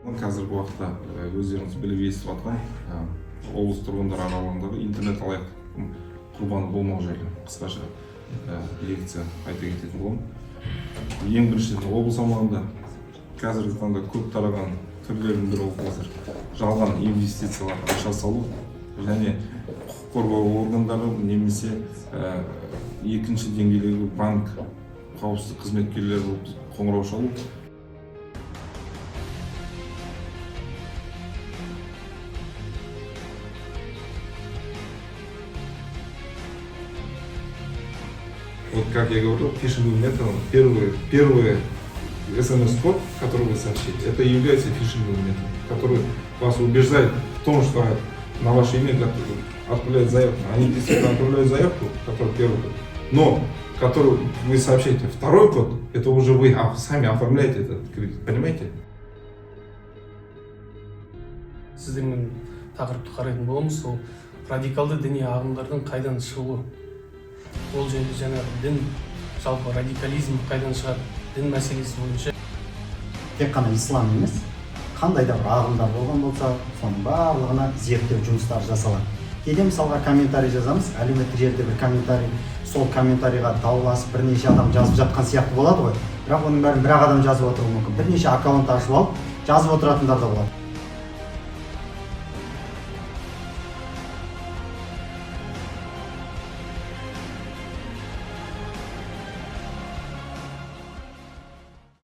Қазіргі уақытта өздеріңіз біліп, естіп жатқан облыс тұрғындары аралығындағы интернет алаяқтықтың құрбаны болмау жайлы қысқаша лекция айта кететін боламын. Ең біріншіден, облыс аумағында қазіргі таңда көп тараған түрлерінің бірі ол қазір жалған инвестициялар, ақша салу және құқық қорғау органдары немесе екінші деңгейдегі банк қауіпсіздік қызметкерлері болып қоңырау шалу. Вот, как я говорил, фишинговым методом первый смс-код, который вы сообщите, это и является фишинговым методом, который вас убеждает в том, что на ваше имя отправляют заявку. Они действительно отправляют заявку, который первый код, но который вы сообщаете второй код, это уже вы сами оформляете этот кредит, понимаете? Сіздермен тақырыпты қарайтын боламыз. Ол радикалды діни ағымдардың қайдан шығуы, ол жерде жаңағы дін, жалпы радикализм қайдан шығады, дін мәселесі бойынша. Тек қана ислам емес, қандай да бір ағымдар болған болса, соның барлығына зерттеу жұмыстары жасалады. Кейде, мысалға, комментарий жазамыз әлеуметтік желіде, бір комментарий, сол комментарийға дауласып, бірнеше адам жазып жатқан сияқты болады ғой. Бірақ оның бәрін бір ақ адам жазып отыруы мүмкін, бірнеше аккаунт ашып алып жазып отыратындар да болады.